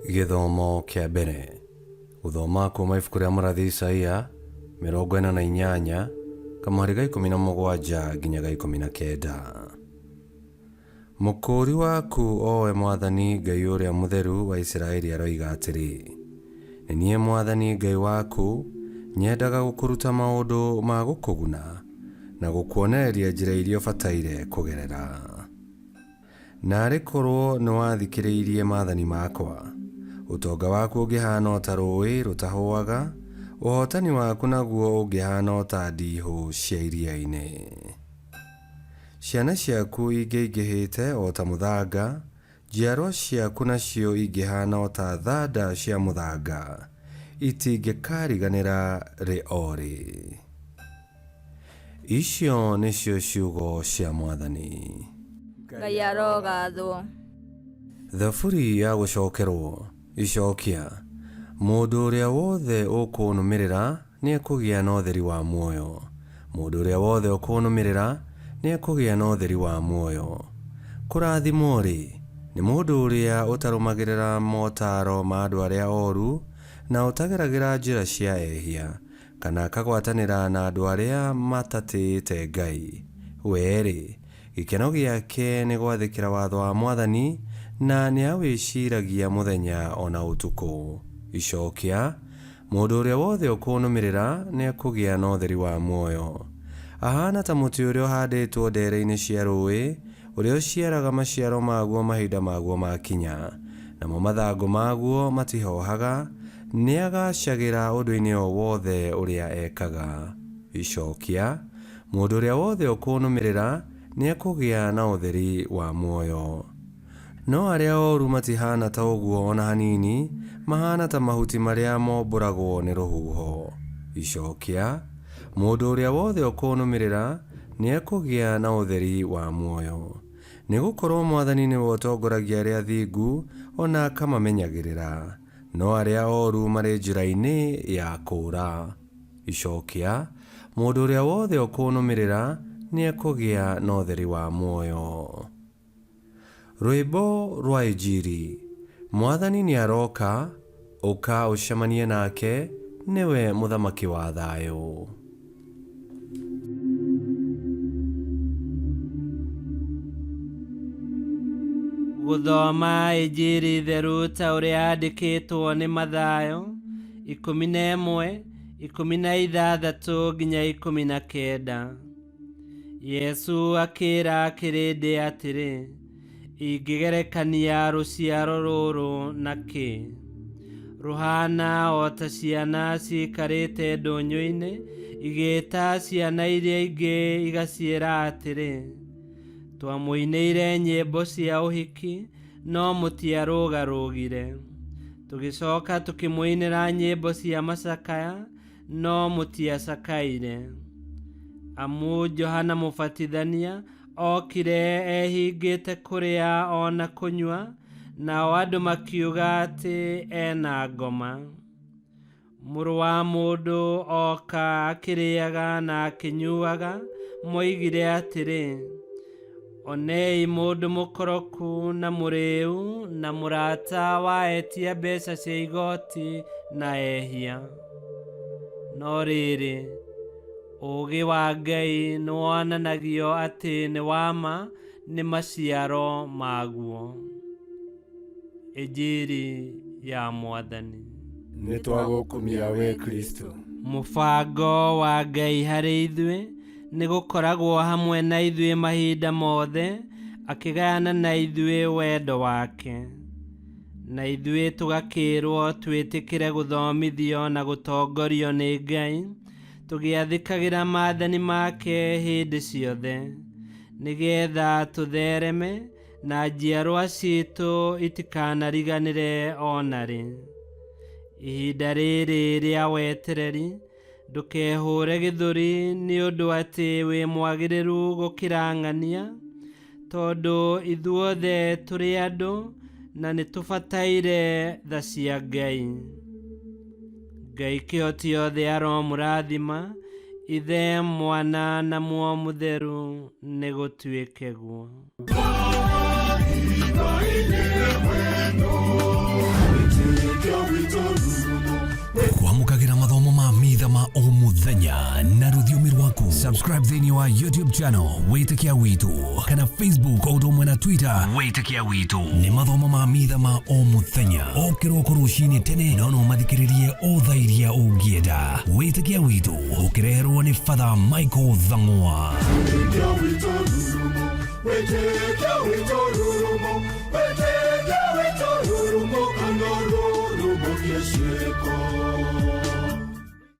Gĩthomo kĩa mbere. Gũthoma kuuma ibuku rĩa mũrathi Isaia 48 kamũhari ga 17 nginya ga 19. Mũkũũri waku o we Mwathani Ngai Ũrĩa Mũtheru wa Isiraeli aroiga atĩrĩ, Nĩ niĩ Mwathani Ngai waku, nyendaga gũkũruta maũndũ ma gũkũguna, na gũkuonereria njĩra iria ũbataire kũgerera. Naarĩ korwo nĩwathikĩrĩirie maathani maakwa! Ũtonga waku ũngĩhaana o ta rũũĩ rũtahũaga, ũhootani waku naguo ũngĩhaana o ta ndiihũ cia iriainĩ. Ciana ciaku ingĩaingĩhĩte o ta mũthanga, njiarwa ciaku nacio ingĩhaana o ta thanda cia mũthanga, itingĩkaariganĩra rĩ o rĩ. Icio nĩcio ciugo cia Mwathani. Ngai arogathwo. Thaburi ya gũcokerwo. Icokia. Mũndũ ũrĩa wothe ũkũnũmĩrĩra nĩekũgĩa na ũtheri wa muoyo. Mũndũ ũrĩa wothe ũkũnũmĩrĩra nĩekũgĩa na ũtheri wa muoyo. Kũrathimwo-rĩ, nĩ mũndũ ũrĩa ũtarũmagĩrĩra motaaro ma andũ arĩa oru, na ũtageragĩra njĩra cia ehia, Kana akagwatanĩra na andũ arĩa matatĩĩte Ngai. We-rĩ, gĩkeno gĩake nĩ gwathĩkĩra watho wa Mwathani, na nĩawĩciiragia mũthenya o na ũtukũ. Icookia, Mũndũ ũrĩa wothe ũkũnũmĩrĩra nĩekũgĩa na ũtheri wa muoyo. Ahaana ta mũtĩ ũrĩa ũhandĩtwo ndeere-inĩ cia rũũĩ, ũrĩa ũciaraga maciaro maguo mahinda maguo maakinya, namo mathangũ maguo matihoohaga, nĩagaacagĩra ũndũ-inĩ o wothe ũrĩa ekaga. Icokia, Mũndũ ũrĩa wothe ũkũnũmĩrĩra nĩekũgĩa na ũtheri wa muoyo. No arĩa oru matihaana ta ũguo o na hanini, mahaana ta mahuti marĩa mombũragwo nĩ rũhuho. Icokia, Mũndũ ũrĩa wothe ũkũnũmĩrĩra nĩekũgĩa na ũtheri wa muoyo. Nĩgũkorwo Mwathani nĩwe ũtongoragia arĩa athingu, o na akamamenyagĩrĩra, no arĩa oru marĩ njĩra-inĩ ya kũũra. Icokia, Mũndũ ũrĩa wothe ũkũnũmĩrĩra nĩekũgĩa na ũtheri wa muoyo. Rwĩmbo rwa Injiri. Mwathani nĩaroka, ũka ũcemanie nake, nĩwe Mũthamaki wa thayũ. Gũthoma Injiri theru ta ũrĩa yandĩkĩtwo nĩ Mathayo, 11, 16 nginya 19. Yesu akĩra kĩrĩndĩ atĩrĩ, Ingĩgerekania rũciaro rũrũ na kĩ? Rũhaana o ta ciana ciikarĩte ndũnyũ-inĩ igĩĩta ciana iria ingĩ igaciĩra atĩrĩ, 'Twamũinĩire nyĩmbo cia ũhiki, no mũtiarũgarũgire, tũgĩcoka tũkĩmũinĩra nyĩmbo cia macakaya, no mũtiacakaire. Amu Johana Mũbatithania okire ehingĩte kũrĩa o na kũnyua, nao andũ makiuga atĩ e na ngoma. Mũrũ wa Mũndũ oka akĩrĩaga na akĩnyuaga, moigire atĩrĩ, Onei mũndũ mũkoroku na mũrĩĩu na mũrata wa etia mbeca cia igoti na ehia. No rĩrĩ, ũũgĩ wa Ngai nĩwonanagio atĩ nĩ wa ma nĩ maciaro maguo. Injiri ya Mwathani. Nĩtwagũkumia wee Kristo. Mũbango wa Ngai harĩ ithuĩ nĩ gũkoragwo hamwe na ithuĩ mahinda mothe akĩgayana na ithuĩ wendo wake. Na ithuĩ tũgakĩrwo twĩtĩkĩre gũthomithio na gũtongorio nĩ Ngai, tũgĩathĩkagĩra maathani make hĩndĩ ciothe, nĩgetha tũthereme na njiarwa ciitũ itikanariganĩre o na rĩ. Ihinda rĩrĩ rĩa wetereri, ndũkehũre gĩthũri nĩ ũndũ atĩ wĩ mwagĩrĩru gũkĩra ng'ania, tondũ ithuothe tũrĩ andũ na nĩ tũbataire tha cia Ngai. Ngai kĩhoti othe aromũrathima, Ithe, Mwana na Muoyo Mũtheru, nĩ gũtuĩke guo. Kwamũkagĩra mathomo ma mitha ma o mũthenya na rũthiomi rwaku. Subscribe thĩinĩ wa YouTube channel Wĩtĩkia Witũ kana Facebook o ũndũ ũmwe na Twitter Wĩtĩkia Witũ. Nĩ mathomo ma mitha ma o mũthenya o kĩroko rũcinĩ tene, no no mathikĩrĩrie o thaa iria ũngĩenda. Wĩtĩkia Witũ ũkĩreherwo nĩ Father Michael Thang'wa. Wĩtĩkia witũ rurumo, wĩtĩkia witũ rurumo, kana rurumo kĩciĩko.